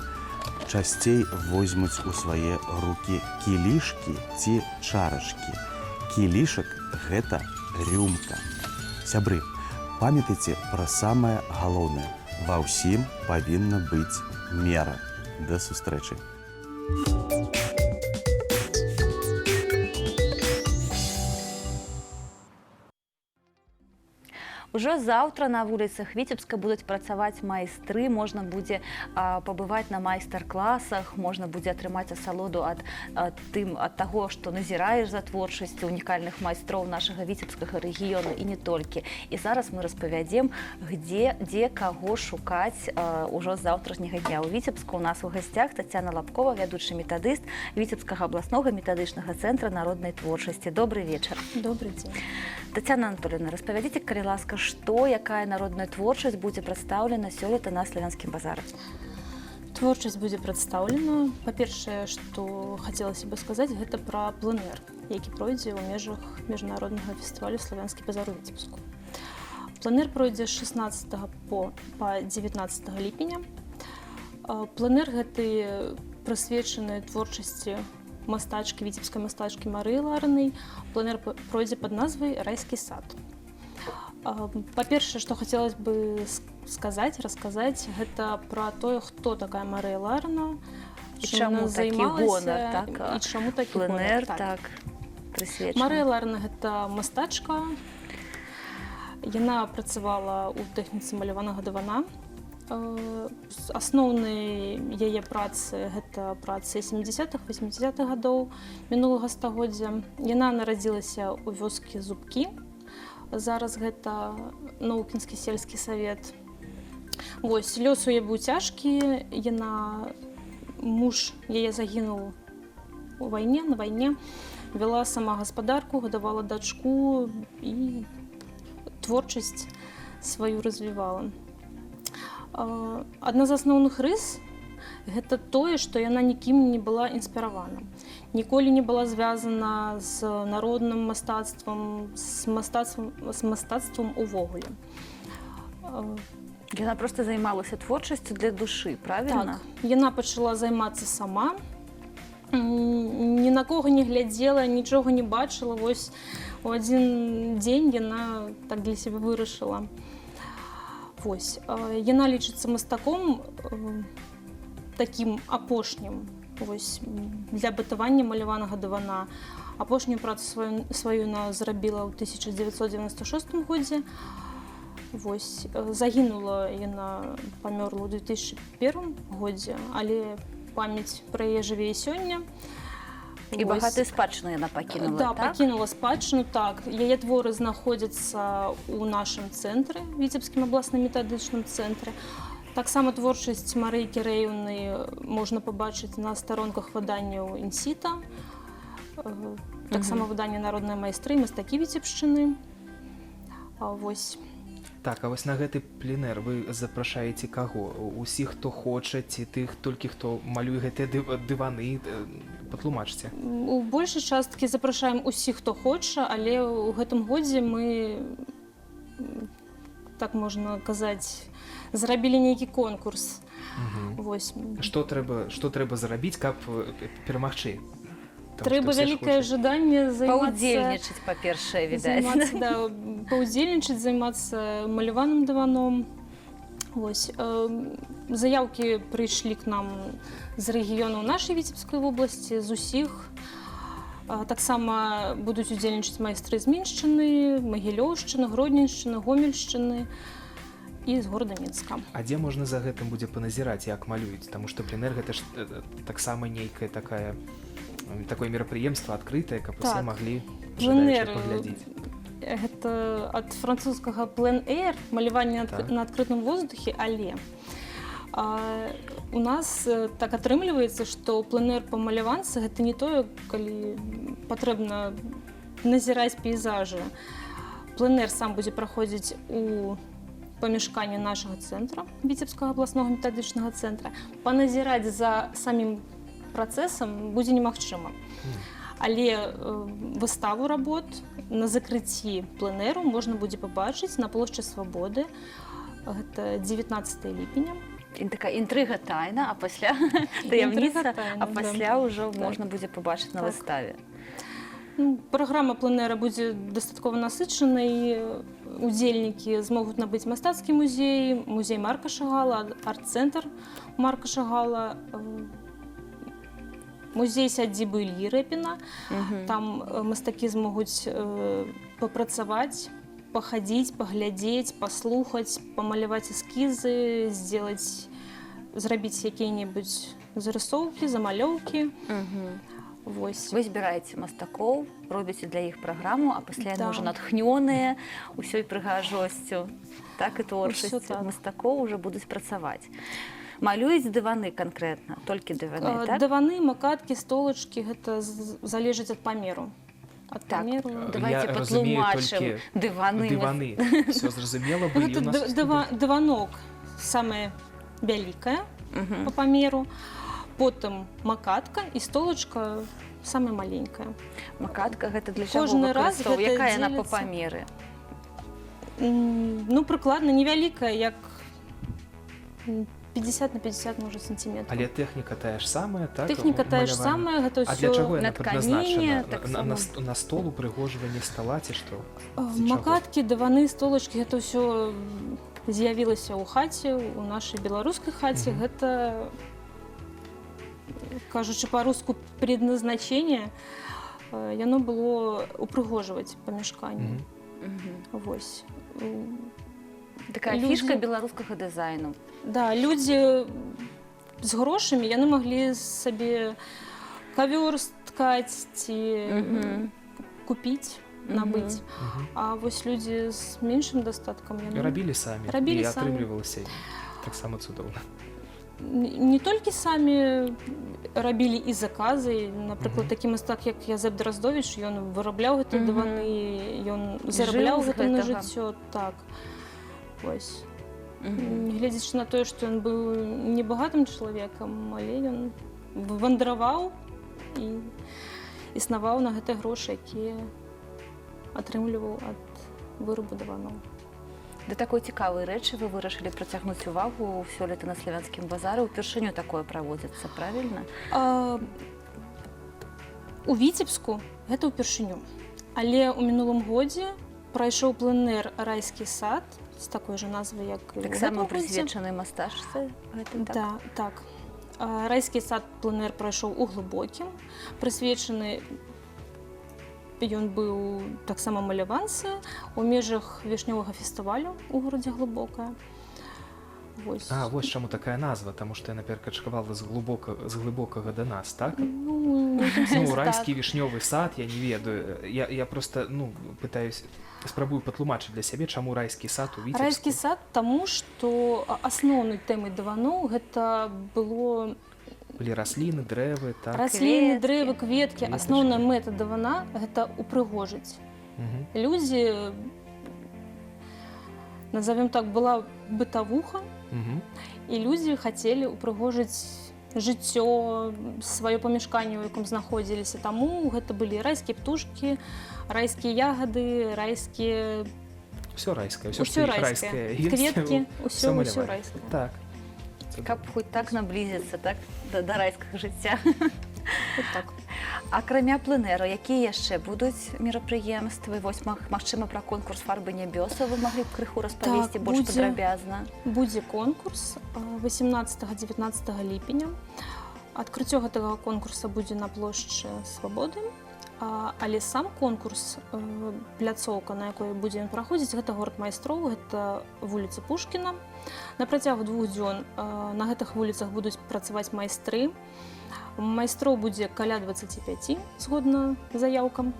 часцей возьмуць у свае рукі кілішкі ці чарачкі. Кілішак — гэта рюмка. Сябры, памятайце пра самае галоўнае. Ва ўсім павінна быць мера. Да сустрэчы. Ужо заўтра на вуліцах Віцебска будуць працаваць майстры, можна будзе пабываць на майстар-класах, можна будзе атрымаць асалоду ад таго, што назіраеш за творчасцю унікальных майстроў нашага віцебскага рэгіёну і не толькі. І зараз мы распавядзем, дзе каго шукаць ужо з заўтрашняга дня. У Віцебску у нас у гасцях Тацяна Лапкова, вядучы метадыст Віцебскага абласнога метадычнага цэнтра народнай творчасці. Добрый вечар. Добрый день. Тацяна Анатольевна, распавядзіце, калі ласка, якая народная творчасць будзе прадстаўлена сёлета на Славянскім базары? Творчасць будзе прадстаўлена. Па-першае, што хацелася бы сказаць, гэта пра пленэр, які пройдзе ў межах міжнароднага фестывалю «Славянскі базар» у Віцебску. Пленэр пройдзе з 16 па 19 ліпеня. Пленэр гэты прысвечаны творчасці мастачкі, віцебскай мастачкі Марыі Ларынай. Пленэр пройдзе пад назвай «Райскі сад». Па-першае, што хацелось бы сказаць, расказаць, гэта пра тое, хто такая Марыя Ларына, І чым чаму яна такі займалася, гонар, так, і чаму такі гонар, пленэр, так. так, прысвечаны. Марыя Ларына — гэта мастачка. Яна працавала ў тэхніцы маляванага дывана. Асноўныя яе працы — гэта працы 70-х, 80-х гадоў мінулага стагоддзя. Яна нарадзілася ў вёскі Зубкі. Зараз гэта Ноўкінскі сельскі савет. Вось, лёс у яе быў цяжкі, муж яе загінуў у вайне, на вайне, вяла сама гаспадарку, гадавала дачку і творчасць сваю развівала. Адна з асноўных рыс — гэта тое, што яна нікім не была інспіравана. Ніколі не была звязана з народным мастацтвам, з мастацтвам увогуле. Яна проста займалася творчасцю для душы, правильно? Так, яна пачала займацца сама, ні на кого не глядзела, нічога не бачыла. Вось у адзін дзень яна так для сябе вырашыла. Вось, яна лічыцца мастаком такім апошнім. Вось, для бытавання маляванага дывана. Апошнюю працу сваю яна зрабіла ў 1996 годзе. Вось, загінула яна, памёрла ў 2001 годзе, але памяць пра яе жыве і сёння. І Вось. багатую спадчыну яна пакінула, Да, так? пакінула спадчыну, так. Яе творы знаходзяцца ў нашым цэнтры, Віцебскім абласным метадычным цэнтры. Таксама творчасць Марыі Кірэеўны можна пабачыць на старонках выданняў Інсіта, таксама выданне «Народныя майстры», «Мастакі Віцебшчыны». Вось. Так, а вось на гэты пленэр вы запрашаеце каго? Усіх, хто хоча, ці тых толькі, хто малюе гэтыя дываны? Патлумачце. У большай часткі запрашаем усіх, хто хоча, але ў гэтым годзе мы, так можна казаць, зрабілі нейкі конкурс. Вось. Што трэба зрабіць, каб перамагчы? Таму Трэба што ўсе ж вялікае хочуць. жаданне займацца Паўдзельнічаць, па-першае, відаць. Займацца, да, паўдзельнічаць, займацца маляваным дываном. Вось, заяўкі прыйшлі к нам з рэгіёнаў нашай Віцебскай вобласці, з усіх. Таксама будуць удзельнічаць майстры з Міншчыны, Магілёўшчыны, Гродненшчыны, Гомельшчыны і з горада Мінска. А дзе можна за гэтым будзе паназіраць, як малююць? Таму што пленэр — гэта ж таксама нейкая такое мерапрыемства адкрытае, каб усе маглі Пленэр, жадаючыя паглядзець. Гэта ад французскага plein air, маляванне на адкрытым воздухе, але у нас так атрымліваецца, што пленэр па маляванцы — гэта не тое, калі патрэбна назіраць пейзажы. Пленэр сам будзе праходзіць у памяшканні нашага цэнтра, Віцебскага абласнога метадычнага цэнтра. Паназіраць за самім працэсам будзе немагчыма. Але выставу работ на закрыцці пленэру можна будзе пабачыць на плошчы Свабоды. Гэта 19 ліпеня. І такая інтрыга, тайна, а пасля таямніца, Інтрыга, тайна, а да. пасля ўжо можна будзе пабачыць на выставе. Ну, праграма пленэра будзе дастаткова насычанай. Удзельнікі змогуць набыць мастацкі музей, музей Марка Шагала, арт-цэнтр Марка Шагала, музей сядзібы Ільі Рэпіна. Там мастакі змогуць папрацаваць, пахадзіць, паглядзець, паслухаць, памаляваць эскізы, зрабіць якія-небудзь зарысоўкі, замалёўкі. Вось. Вы збіраеце мастакоў, робіце для іх праграму, а пасля яны Да. ўжо натхнёныя ўсёй прыгажосцю, так і творчасцю так. мастакоў уже будуць працаваць. Малююць дываны канкрэтна, толькі дываны, так? Дываны, макаткі, столачкі, гэта залежыць ад памеру. Ад памеру. Давайте Я разумею патлумачым толькі дываны. Дываны. Все зразумела Ну, былі гэта у нас у студыі. дыванок самае вялікае па памеру, потым макатка і столачка самая маленькая. Макатка — гэта для чаго Кожны раз выкарыстоўваюць? гэта Якая яна па дзеліцца. памеры? Ну, прыкладна невялікая, як 50 на 50, можа, сантиметров. Але тэхніка тая ж самая, так? Тэхніка тая ж Маляванне? самая, гэта А для ўсё. чаго яна На тканіне прадназначана? таксама. На стол, упрыгожванне стала ці што? Ці чаго? Макаткі, дываны, столачкі — гэта ўсё з'явілася ў хаце, у нашай беларускай хаце. Гэта, кажучы па-руску, предназначение, яно было упрыгожваць памяшканне. Вось. Такая фішка беларускага дызайну. Да, людзі з грошамі, яны маглі сабе кавёр сткаць ці купіць, набыць. А вось людзі з меншым дастаткам, яны Рабілі самі Рабілі і самі. атрымлівалася таксама цудоўна. Не толькі самі рабілі, і заказы. Напрыклад, такі мастак, як Язэп Драздович, ён вырабляў гэтыя дываны, ён зарабляў Жыў з гэта на гэтага. жыццё, так. Вось. Нягледзячы на тое, што ён быў небагатым чалавекам, але ён вандраваў і існаваў на гэтыя грошы, якія атрымліваў ад вырабу дываноў. Да такой цікавай рэчы вы вырашылі прыцягнуць увагу сёлета на Славянскім базары. Упершыню такое праводзіцца, правильно? У Віцебску гэта ўпершыню. Але ў мінулым годзе прайшоў пленэр «Райскі сад» з такой жа назвай, як і ў Таксама гэтым годзе. прысвечаны мастачцы гэтым, так? Да, так. Райскі сад пленэр прайшоў у Глыбокім, прысвечаны ён быў таксама маляванцы у межах вішнёвага фестывалю у горадзе Глыбокае. Вось. А вось чаму такая назва, таму што яна перакачкавала з Глыбокага да нас, так? Ну, у тым Ну, сэнсе, райскі так. вішнёвы сад, я не ведаю. Я просто, ну, пытаюсь, спрабую патлумачыць для сябе, чаму райскі сад у Віцебску. Райскі сад, таму што асноўнай тэмай дываноў гэта было Былі расліны, дрэвы, так. расліны, Кветкі. дрэвы, кветкі. Кветачкі. Асноўная мэта дывана — гэта упрыгожыць. Людзі, назовем так, была бытавуха, і людзі хацелі упрыгожыць жыццё, сваё памяшканне, у якім знаходзіліся. Таму гэта былі райскія птушкі, райскія ягады, райскія Всё райскае, ўсё, усё што іх райскае. райскае ёсць, Кветкі, всё усё, ўсё малявалі. райскае. Так. Каб хоць так наблізіцца, так, да райскага жыцця. Вот так. Акрамя пленэру, якія яшчэ будуць мерапрыемствы? Вось, магчыма, пра конкурс «Фарбы нябёсаў» вы маглі б крыху распавесці Так, больш падрабязна. Будзе конкурс 18-19 ліпеня. Адкрыццё гэтага конкурса будзе на плошчы Свабоды. Але сам конкурс, пляцоўка, на якой будзе ён праходзіць, гэта горад майстроў, гэта вуліца Пушкіна. На працягу 2 дзён на гэтых вуліцах будуць працаваць майстры. Майстроў будзе каля 25, згодна заяўкам.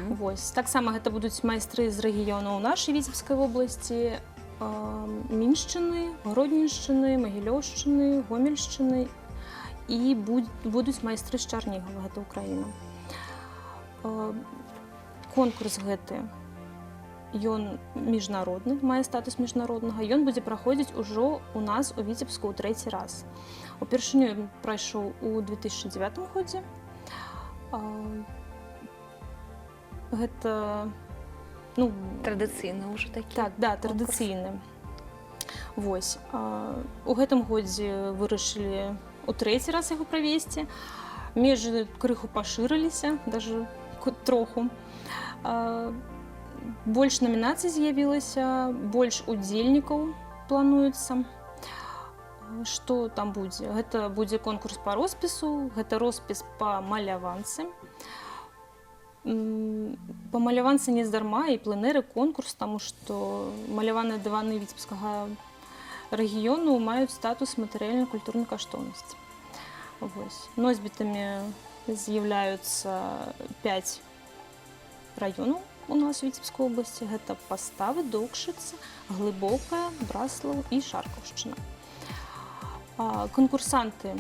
Вось. Таксама гэта будуць майстры з рэгіёнаў нашай Віцебскай вобласці, Міншчыны, Гродненшчыны, Магілёўшчыны, Гомельшчыны і будуць майстры з Чарнігава, гэта Украіна. Конкурс гэты, ён міжнародны, мае статус міжнароднага, ён будзе праходзіць ужо у нас у Віцебску ў трэці раз. Упершыню ён прайшоў у 2009 годзе. Гэта, ну, Традыцыйны ўжо такі. Так, да, конкурс. традыцыйны. Вось. У гэтым годзе вырашылі у трэці раз яго правесці. Межы крыху пашырыліся, даже троху. Больш намінацый з'явілася, больш удзельнікаў плануецца. Што там будзе? Гэта будзе конкурс па роспісу, гэта роспіс па маляванцы. Па маляванцы не здарма і пленэры, конкурс, таму што маляваныя дываны віцебскага рэгіёну маюць статус матэрыяльна-культурнай каштоўнасці. Вось. Носьбітамі з'яўляюцца 5 раёнаў у нас у Віцебскай обласці. Гэта Паставы, Докшыцы, Глыбокая, Браслаў і Шаркаўшчына. Канкурсанты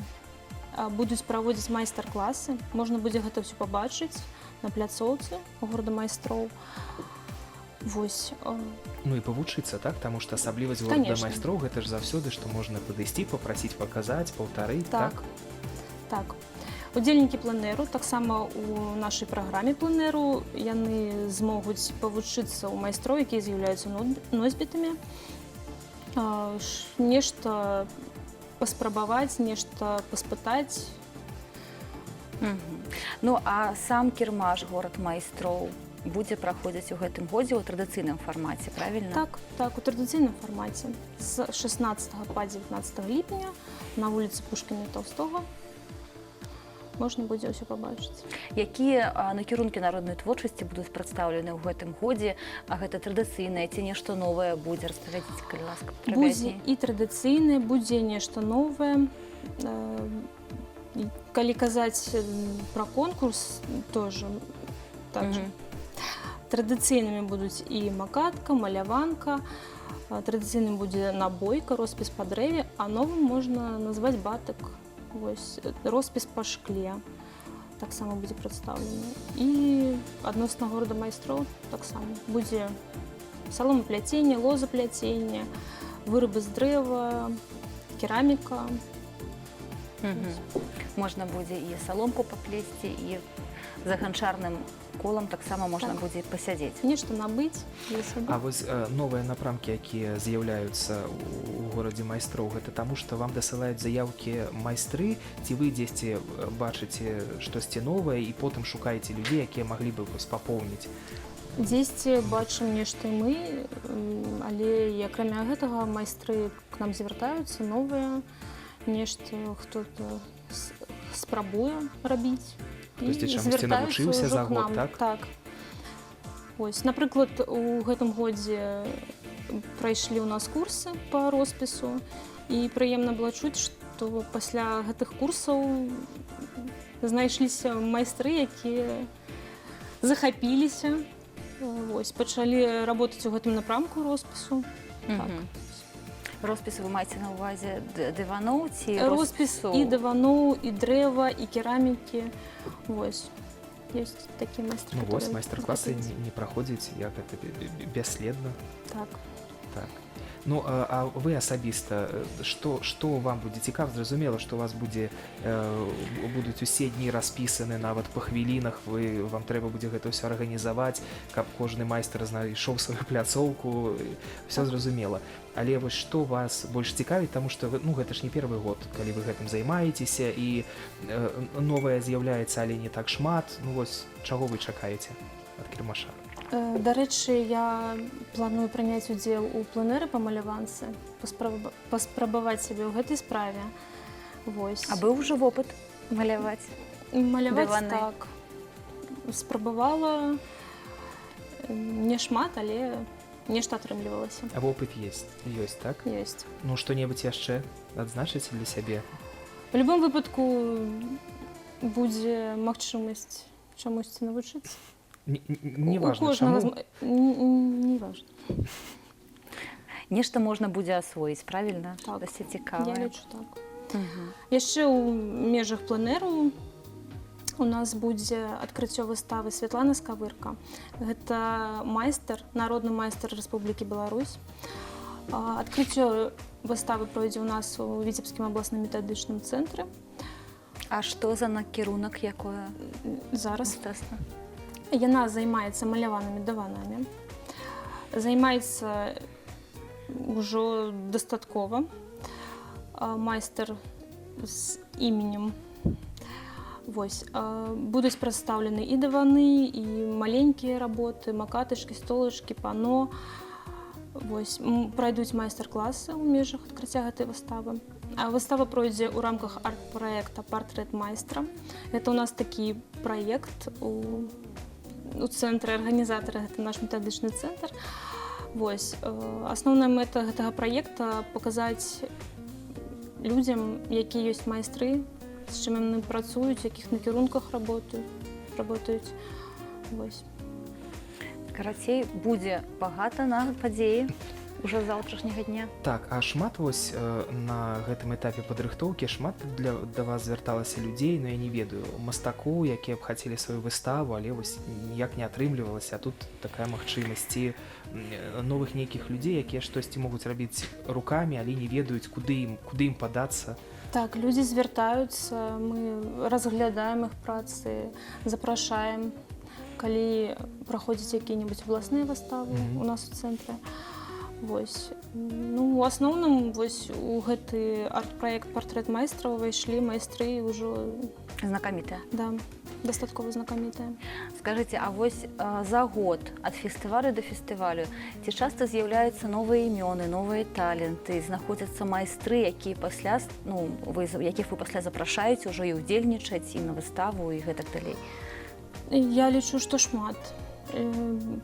будуць праводзіць майстар-класы. Можна будзе гэта ўсё пабачыць на пляцоўцы горада майстроў. Вось. Ну і павучыцца, так? Таму што асаблівасць горада Конечно. майстроў — гэта ж заўсёды, што можна падысці, папрасіць паказаць, паўтарыць, так? Так. Так. Удзельнікі пленэру таксама у нашай праграме пленэру яны змогуць павучыцца ў майстроў, якія з'яўляюцца носьбітамі. Нешта паспрабаваць, нешта паспытаць. Ну а сам кірмаш «Горад майстроў» будзе праходзіць у гэтым годзе ў традыцыйным фармаце, правильно? Так, у традыцыйным фармаце з 16 па 19 ліпеня на вуліцы Пушкіна і Толстога можна будзе ўсё пабачыць. Якія накірункі народнай творчасці будуць прадстаўлены ў гэтым годзе? А гэта традыцыйнае ці нешта новае будзе? Распавядзіце, калі ласка, Будзе падрабязней. і традыцыйнае, будзе нешта новае. І калі казаць пра конкурс, тоже так же. Традыцыйнымі будуць і макатка, маляванка, традыцыйным будзе набойка, роспіс па дрэве, а новым можна назваць батык, вось, роспіс па шкле таксама будзе прадстаўлены. І адносна горада майстроў таксама будзе саломапляценне, лозапляценне, вырабы з дрэва, кераміка. Можна будзе і саломку паплесці, і за ганчарным колам таксама можна будзе пасядзець. Нешта набыць для сябе. А вось новыя напрамкі, якія з'яўляюцца у горадзе майстроў, гэта таму, што вам дасылаюць заяўкі майстры, ці вы дзесьці бачыце штосьці новае і потым шукаеце людзей, якія маглі бы вось папоўніць? Дзесьці бачым нешта і мы, але і акрамя гэтага майстры к нам звяртаюцца новыя. Нешта хто-то спрабуе рабіць. І Хтосьці чамусьці звяртаюцца навучыўся ўжо за к год, нам. так? Так. Ось, напрыклад, у гэтым годзе прайшлі ў нас курсы па роспісу, і прыемна было чуць, што пасля гэтых курсаў знайшліся майстры, якія захапіліся, вось, пачалі работаць у гэтым напрамку роспісу. Так. Роспісы вы маеце на ўвазе дываноў ці Роспіс роспісу? і дываноў, і дрэва, і керамікі. Вось. Ёсць такі майстры. Ну вось которые майстар-класы захапіліся. не праходзяць як это бясследна. Так. Так. Ну а вы асабіста, што вам будзе цікава? Зразумела, што у вас будуць усе дні распісаны нават па хвілінах, вы вам трэба будзе гэта ўсё арганізаваць, каб кожны майстар знайшоў сваю пляцоўку, все зразумела. Але вось што вас больш цікавіць, таму што вы, ну, гэта ж не первы год, калі вы гэтым займаецеся, і новае з'яўляецца, але не так шмат. Ну вось чаго вы чакаеце ад кірмаша? Дарэчы, я планую прыняць удзел у пленэры па маляванцы, паспрабаваць сябе ў гэтай справе. Вось. А быў ужо вопыт маляваць? Маляваць дываны? Так. Спрабавала не шмат, але нешта атрымлівалася. А вопыт есть, ёсць, так? Ёсць. Ну, што-небудзь яшчэ адзначыце для сябе? У любым выпадку будзе магчымасць чамусьці навучыцца. Не У важна, кожнага чаму. Не важна. Нешта можна будзе асвоіць, правильно? Так. Дасць цікавае. Я лічу так. Яшчэ ў межах пленэру у нас будзе адкрыццё выставы Святланы Скавырка. Гэта майстар, народны майстар Рэспублікі Беларусь. Адкрыццё выставы пройдзе ў нас у Віцебскім абласным метадычным цэнтры. А што за накірунак, якое Зараз мастацтва? яна займаецца маляванымі дыванамі. Займаецца ўжо дастаткова. Майстар з іменем. Вось, будуць прадстаўлены і дываны, і маленькія работы, макатачкі, столачкі, пано. Вось, пройдуць майстар-класы ў межах адкрыцця гэтай выставы. А выстава пройдзе ў рамках арт-праекта «Партрэт майстра». Гэта ў нас такі праект у цэнтры, арганізатары гэта наш метадычны цэнтр. Вось, асноўная мэта гэтага праекта — паказаць людзям, якія ёсць майстры, з чым яны працуюць, якіх накірунках работаюць. Вось. Карацей, будзе багата на падзеі ўжо з заўтрашняга дня. Так, а шмат вось на гэтым этапе падрыхтоўкі шмат да вас звярталася людзей, ну, я не ведаю, мастакоў, якія б хацелі сваю выставу, але вось ніяк не атрымлівалася, а тут такая магчымасць, ці новых нейкіх людзей, якія штосьці могуць рабіць рукамі, але не ведаюць, куды ім падацца? Так, людзі звяртаюцца, мы разглядаем іх працы, запрашаем, калі праходзяць якія-небудзь абласныя выставы у нас у цэнтры. Вось. Ну, у асноўным вось у гэты арт-праект «Партрэт майстра» ўвайшлі майстры ўжо Знакамітая. Да, дастаткова знакамітыя. Скажыце, а вось за год ад фестывалю да фестывалю ці часта з'яўляюцца новыя імёны, новыя таленты, знаходзяцца майстры, якія пасля, ну, якіх вы пасля запрашаеце ўжо і ўдзельнічаць і на выставу, і гэтак далей? Я лічу, што шмат.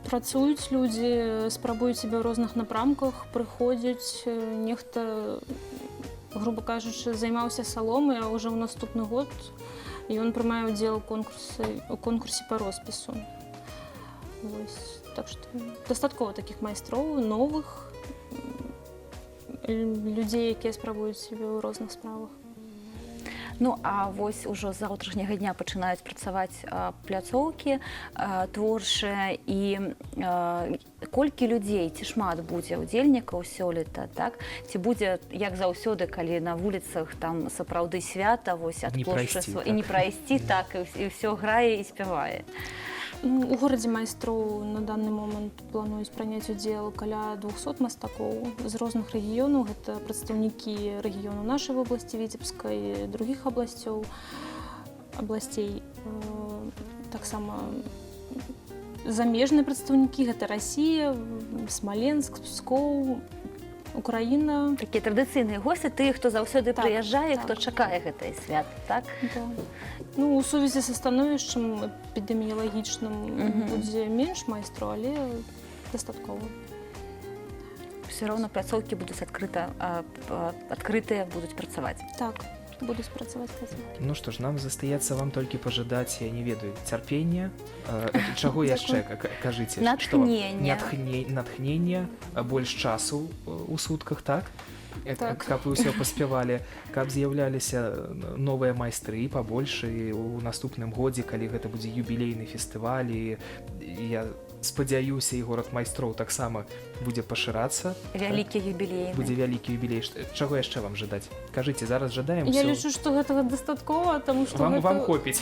Працуюць людзі, спрабуюць сябе ў розных напрамках, прыходзяць, нехта, грубо кажучы, займаўся саломай, а ўжо ў наступны год ён прымае ўдзел у конкурсе па роспісу. Вось. Так што дастаткова такіх майстроў, новых людзей, якія спрабуюць сябе ў розных справах. Ну а вось ужо з заўтрашняга дня пачынаюць працаваць пляцоўкі творчыя, і колькі людзей, ці шмат будзе ўдзельнікаў сёлета, так? Ці будзе, як заўсёды, калі на вуліцах там сапраўды свята, вось ад Не плошчы прайсці, і не так. прайсці, так, і ўсё грае і спявае? Ну, у горадзе майстроў на данны момант плануюць прыняць удзел каля 200 мастакоў з розных рэгіёнаў. Гэта прадстаўнікі рэгіёну нашай вобласці Віцебскай, другіх абласцей. Таксама замежныя прадстаўнікі, гэта Расія, Смаленск, Пскоў, Украіна. Такія традыцыйныя госці, тыя, хто заўсёды прыязджае, хто чакае гэтае свят, так? Да. Ну, у сувязі са становішчам эпідэміялагічным будзе менш майстроў, але дастаткова. Все роўна пляцоўкі будуць адкрытыя, будуць працаваць. Так, будуць працаваць пляцоўкі. Ну што ж, нам застаецца вам толькі пажадаць, я не ведаю, цярпення, чаго яшчэ, кажыце, што вам? Натхнення. Натхнення, больш часу у сутках, так? Так. Каб вы ўсё паспявалі, каб з'яўляліся новыя майстры пабольш і ў наступным годзе, калі гэта будзе юбілейны фестываль, і я спадзяюся, і горад майстроў таксама будзе пашырацца. Вялікі юбілейны. Будзе вялікі юбілей. Чаго яшчэ вам жадаць? Кажыце, зараз жадаем Я усё. лічу, што гэтага дастаткова, таму што Вам, гэта вам хопіць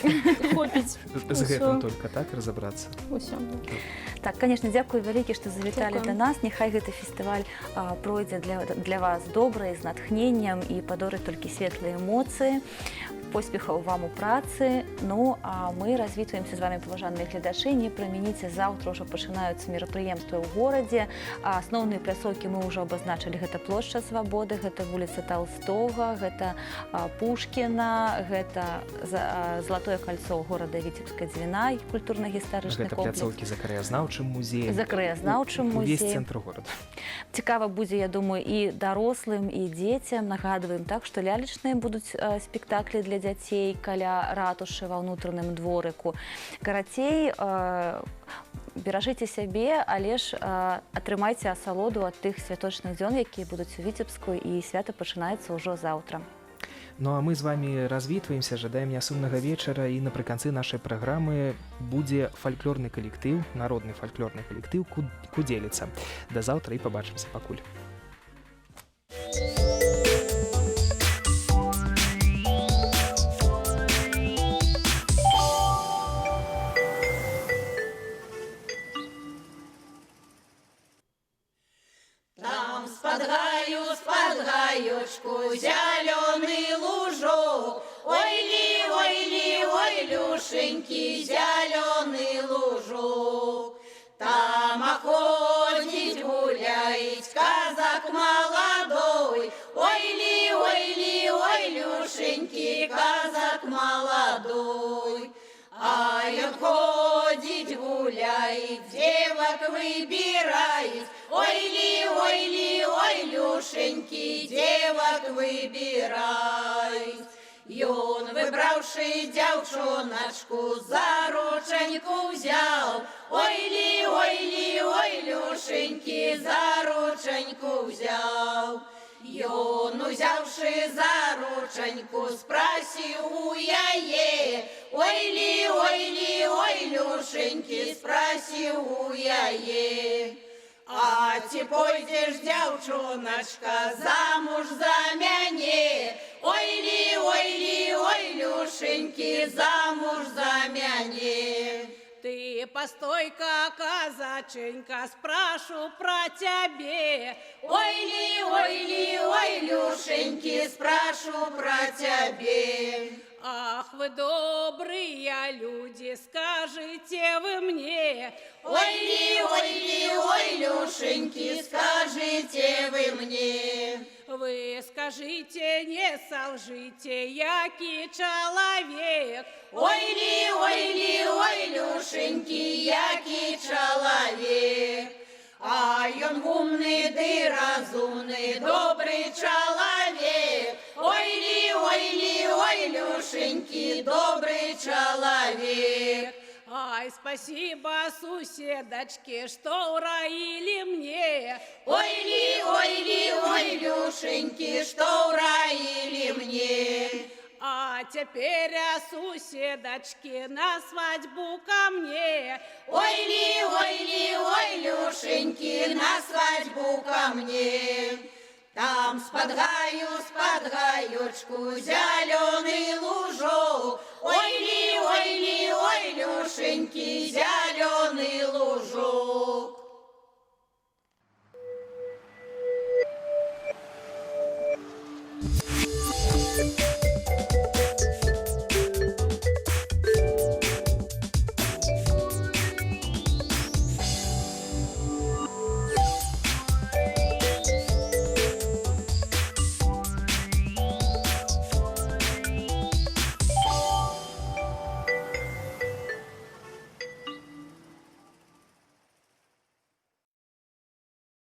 хопіць з усё. гэтым только так разабрацца. Усё. Так, конечно, дзякуй вялікі, што завіталі Дзякуем. да нас. Няхай гэты фестываль пройдзе для вас добра і з натхненнем і падорыць толькі светлыя эмоцыі. Поспехаў вам у працы. Ну а мы развітваемся з вами, паважаныя гледачы. Не прамініце, заўтра ўжо пачынаюцца мерапрыемствы ў горадзе. А асноўныя пляцоўкі мы ўжо абазначылі. Гэта плошча Свабоды, гэта вуліца Толстога, гэта Пушкіна, гэта Залатое кальцо горада Віцебска Дзвіна, культурна-гістарычны Гэта комплекс. пляцоўкі за краязнаўчым музеем. За краязнаўчым Увесь музеем. цэнтр горада. Цікава будзе, я думаю, і дарослым, і дзецям. Нагадваем, так, што лялечныя будуць спектаклі для дзяцей каля ратушы ва ўнутраным дворыку. Карацей, беражыце сябе, але ж атрымайце асалоду ад тых святочных дзён, якія будуць у Віцебску, і свята пачынаецца ўжо заўтра. Ну а мы з вами развітваемся, жадаем нясумнага вечара, і напрыканцы нашай праграмы будзе фальклорны калектыў, народны фальклорны калектыў «Кудзеліца». Да заўтра і пабачымся пакуль. Там з-пад гаю, з-пад гаючку зялёны лужок. Ой лі, ой лі, ой, люшенькі, зялёны лужок. Там охотить гуляет казак молодой. Ой ли, ой ли, ой, люшеньки, казак молодой. А ён ходит, гуляет, девок выбирает. Ой ли, ой ли, ой, люшеньки, девок выбирает. Ён, выбраўшы дзяўчоначку, за ручаньку взял. Ой ли, ой ли, ой, люшеньки, за ручаньку взял. Ён, узяўшы за ручаньку, спросіў у яе. Ой ли, ой ли, ой, люшеньки, спросіў у яе. А ці пойдзеш, дзяўчоначка, замуж за мяне? Ой ли, ой ли, ой, люшеньки, замуж за мяне. Ты постой-ка, казаченька, спрошу про тебе. Ой ли, ой ли, ой, люшеньки, спрошу про тебе. Ах, вы добрые люди, скажите вы мне. Ой ли, ой ли, ой, люшеньки, скажите вы мне. Вы скажите, не солжите, який человек. Ой ли, ой ли, ой, люшеньки, який чалавек. А ён умны ды разумны, добры чалавек. Ой ли, ой ли, ой, люшеньки, добры чалавек. Ай, спасибо, суседочке, что ураили мне. Ой ли, ой ли, ой, люшеньки, что ураили мне. А теперь, суседочки, на свадьбу ко мне. Ой ли, ой ли, ой, люшеньки, на свадьбу ко мне. Там з-пад гаю, з-пад гаючку зялёны